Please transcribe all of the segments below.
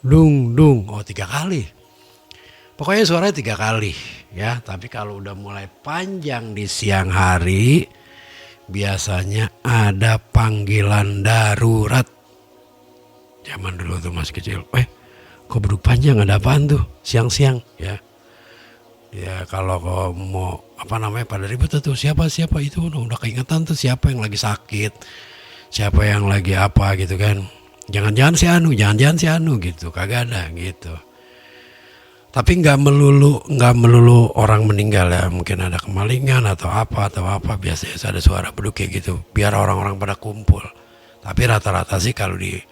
dung dung, oh 3 kali. Pokoknya suaranya 3 kali ya. Tapi kalau udah mulai panjang di siang hari, biasanya ada panggilan darurat. Zaman dulu tuh masih kecil, kok beduk panjang, ada apaan tuh siang-siang ya. Ya kalau kau mau pada ribut tuh siapa itu udah keingetan tuh siapa yang lagi sakit, siapa yang lagi apa gitu kan. Jangan-jangan si Anu gitu, kagak ada gitu. Tapi nggak melulu orang meninggal ya, mungkin ada kemalingan atau apa biasanya ada suara beduk kayak gitu biar orang-orang pada kumpul. Tapi rata-rata sih kalau di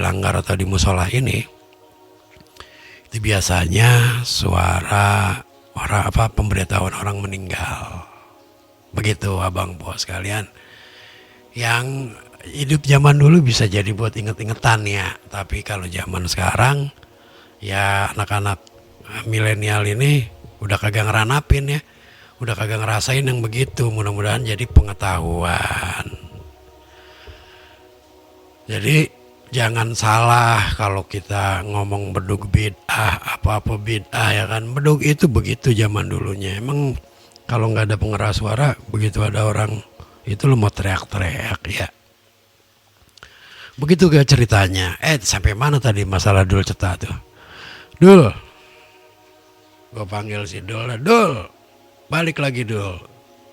langgar atau di musola ini itu biasanya suara orang pemberitahuan orang meninggal. Begitu abang bos sekalian. Yang hidup zaman dulu bisa jadi buat inget-ingetan ya. Tapi kalau zaman sekarang ya anak-anak milenial ini udah kagak ngeranapin ya. Udah kagak ngerasain yang begitu. Mudah-mudahan jadi pengetahuan. Jadi jangan salah kalau kita ngomong beduk bid'ah, apa-apa bid'ah ya kan. Beduk itu begitu zaman dulunya. Emang kalau nggak ada pengeras suara, begitu ada orang itu lo mau teriak-teriak ya. Begitu gak ceritanya. Sampai mana tadi masalah Dul Ceta tuh? Dul, gue panggil si Dul. Dul, balik lagi Dul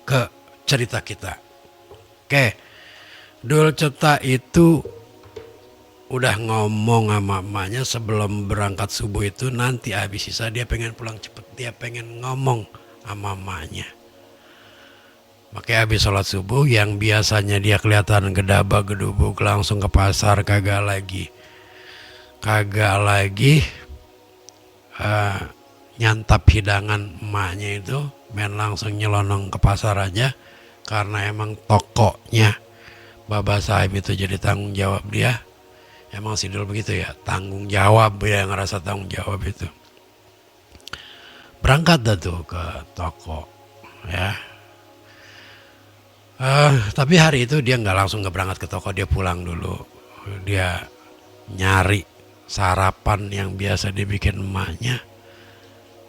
ke cerita kita. Oke, Dul Ceta itu udah ngomong sama emaknya sebelum berangkat subuh itu nanti habis sisa dia pengen pulang cepet, dia pengen ngomong sama emaknya. Makanya habis sholat subuh yang biasanya dia kelihatan gedabak gedubuk langsung ke pasar kagak lagi nyantap hidangan emaknya itu, main langsung nyelonong ke pasar aja karena emang tokonya Baba Saim itu jadi tanggung jawab dia. Emang Sidul begitu ya, tanggung jawab ya, ngerasa tanggung jawab itu. Berangkat dah tuh ke toko ya. Tapi hari itu dia nggak langsung berangkat ke toko, dia pulang dulu. Dia nyari sarapan yang biasa dibikin emaknya.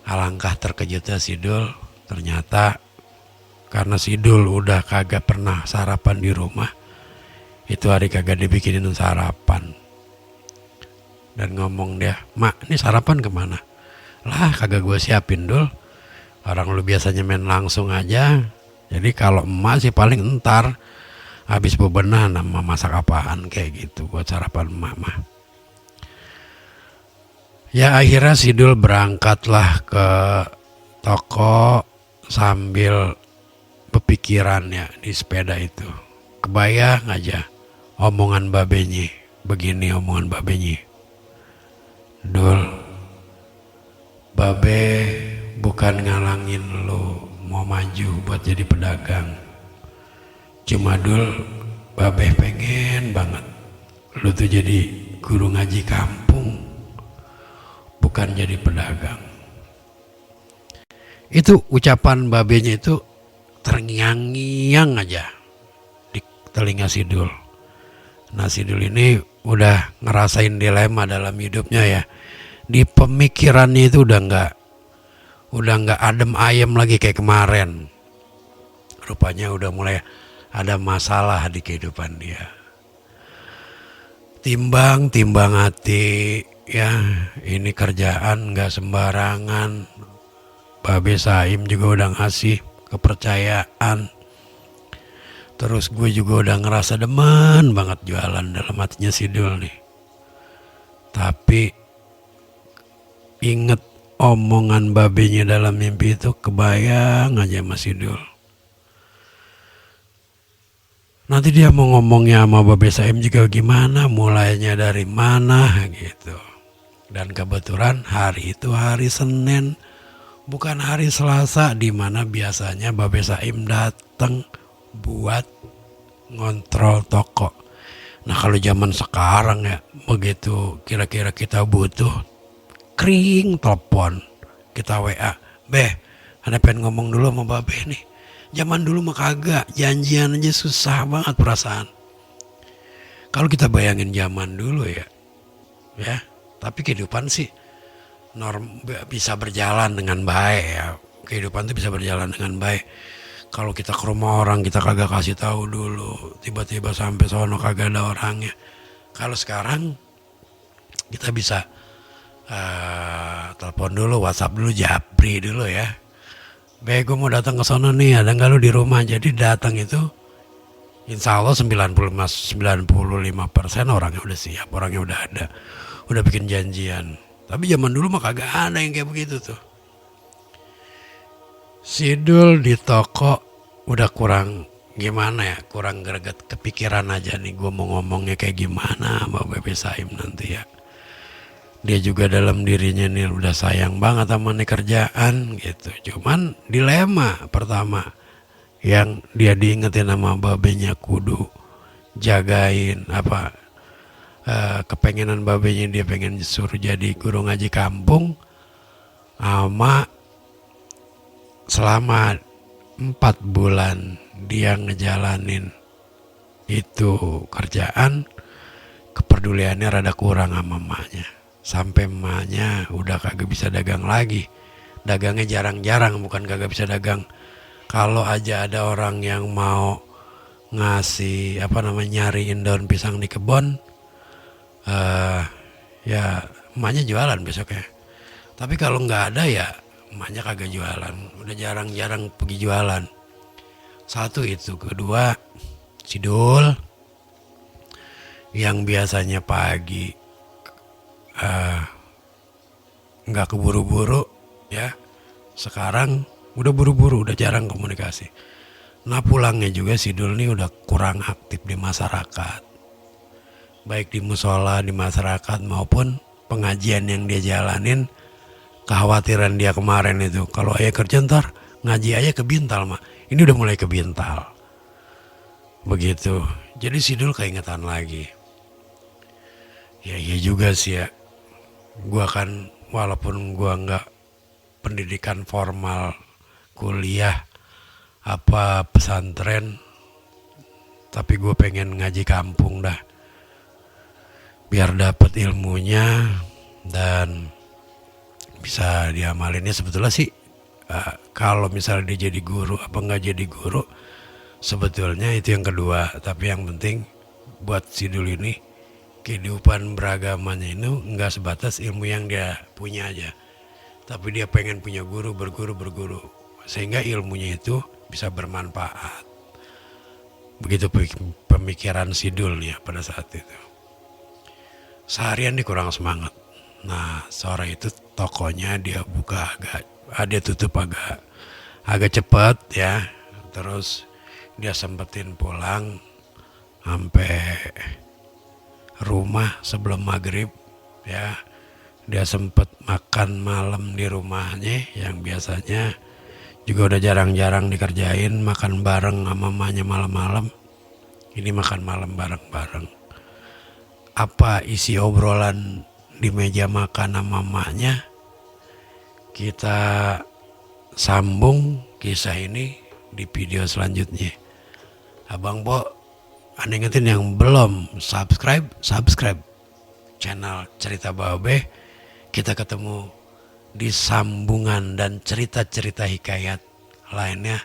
Alangkah terkejutnya Sidul, ternyata karena Sidul udah kagak pernah sarapan di rumah, itu hari kagak dibikinin sarapan. Dan ngomong dia, "Mak, ini sarapan kemana?" "Lah kagak gue siapin Dul, orang lu biasanya main langsung aja. Jadi kalau emak sih paling entar habis bebenah nama masak apaan kayak gitu buat sarapan emak mah." Ya akhirnya Sidul berangkatlah ke toko sambil berpikirannya di sepeda itu. Kebayang aja omongan babenye, begini omongan babenye. "Dul, babe bukan ngalangin lo mau maju buat jadi pedagang. Cuma Dul, babe pengen banget lu tuh jadi guru ngaji kampung, bukan jadi pedagang." Itu ucapan babenya itu terngiang-ngiang aja di telinga Sidul. Nah Sidul ini udah ngerasain dilema dalam hidupnya ya. Di pemikirannya itu udah nggak adem ayem lagi kayak kemarin. Rupanya udah mulai ada masalah di kehidupan dia. Timbang hati ya, ini kerjaan nggak sembarangan. Babe Saim juga udah ngasih kepercayaan. Terus gue juga udah ngerasa demen banget jualan dalam hatinya Sidul nih. Tapi inget omongan babenya dalam mimpi itu, kebayang aja sama Sidul. Nanti dia mau ngomongnya sama Babe Saim juga gimana, mulainya dari mana gitu. Dan kebetulan hari itu hari Senin, bukan hari Selasa, di mana biasanya Babe Saim datang buat ngontrol toko. Nah kalau zaman sekarang ya, begitu kira-kira kita butuh, kring telepon, kita WA, "Beh, ada pengen ngomong dulu sama Babe nih." Zaman dulu mah kagak, janjian aja susah banget perasaan. Kalau kita bayangin zaman dulu ya, ya. Tapi kehidupan sih bisa berjalan dengan baik ya. Kehidupan tuh bisa berjalan dengan baik. Kalau kita ke rumah orang kita kagak kasih tahu dulu, tiba-tiba sampai sono kagak ada orangnya. Kalau sekarang kita bisa telepon dulu, WhatsApp dulu, japri dulu ya. Gue mau datang ke sono nih, ada nggak lu di rumah? Jadi datang itu insya Allah 95% orangnya udah siap, orangnya udah ada, udah bikin janjian. Tapi zaman dulu mah kagak ada yang kayak begitu tuh. Sidul di toko udah kurang gimana ya, kurang greget, kepikiran aja nih gue mau ngomongnya kayak gimana sama Bebe Saim nanti ya. Dia juga dalam dirinya nih udah sayang banget sama nih kerjaan gitu. Cuman dilema pertama yang dia diingetin sama babenya kudu jagain apa, kepengenan babenya dia pengen suruh jadi guru ngaji kampung, sama selama 4 bulan dia ngejalanin itu kerjaan, kepeduliannya rada kurang sama emaknya. Sampai emaknya udah kagak bisa dagang lagi. Dagangnya jarang-jarang, bukan kagak bisa dagang. Kalau aja ada orang yang mau ngasih nyariin daun pisang di kebun, ya emaknya jualan besoknya. Tapi kalau nggak ada ya emaknya kagak jualan. Udah jarang-jarang pergi jualan. Satu itu. Kedua, Sidul yang biasanya pagi nggak keburu-buru ya, sekarang udah buru-buru, udah jarang komunikasi. Nah pulangnya juga Sidul nih udah kurang aktif di masyarakat, baik di musola, di masyarakat maupun pengajian yang dia jalanin. Kekhawatiran dia kemarin itu kalau ayah kerja ntar ngaji ayah ke Bintal mah, ini udah mulai ke Bintal begitu. Jadi Sidul keingetan lagi. Ya iya juga sih ya, gua kan walaupun gua nggak pendidikan formal, kuliah apa pesantren, tapi gue pengen ngaji kampung dah, biar dapet ilmunya dan bisa diamalinnya. Sebetulnya sih kalau misalnya dia jadi guru apa nggak jadi guru, sebetulnya itu yang kedua. Tapi yang penting buat Sidul ini, kehidupan beragamanya itu nggak sebatas ilmu yang dia punya aja, tapi dia pengen punya guru, berguru, sehingga ilmunya itu bisa bermanfaat. Begitu pemikiran Sidul nih ya pada saat itu. Seharian dia kurang semangat. Nah sore itu tokonya dia buka dia tutup agak cepat ya. Terus dia sempetin pulang sampai rumah sebelum maghrib ya. Dia sempet makan malam di rumahnya yang biasanya juga udah jarang-jarang dikerjain, makan bareng sama mamanya malam-malam. Ini makan malam bareng-bareng. Apa isi obrolan di meja makan sama mamanya, kita sambung kisah ini di video selanjutnya. Abang Bo, Anda ingetin yang belum subscribe channel Cerita Babe. Kita ketemu di sambungan dan cerita-cerita hikayat lainnya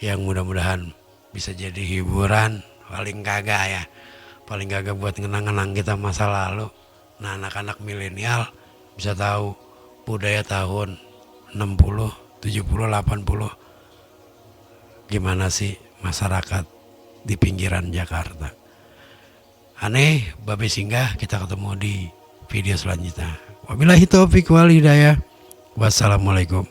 yang mudah-mudahan bisa jadi hiburan, paling kagak buat ngenang-ngenang kita masa lalu. Nah anak-anak milenial bisa tahu budaya tahun 60, 70, 80 gimana sih masyarakat di pinggiran Jakarta. Aneh Babe singgah, kita ketemu di video selanjutnya. Wabillahi taufiq wal hidayah. Wassalamualaikum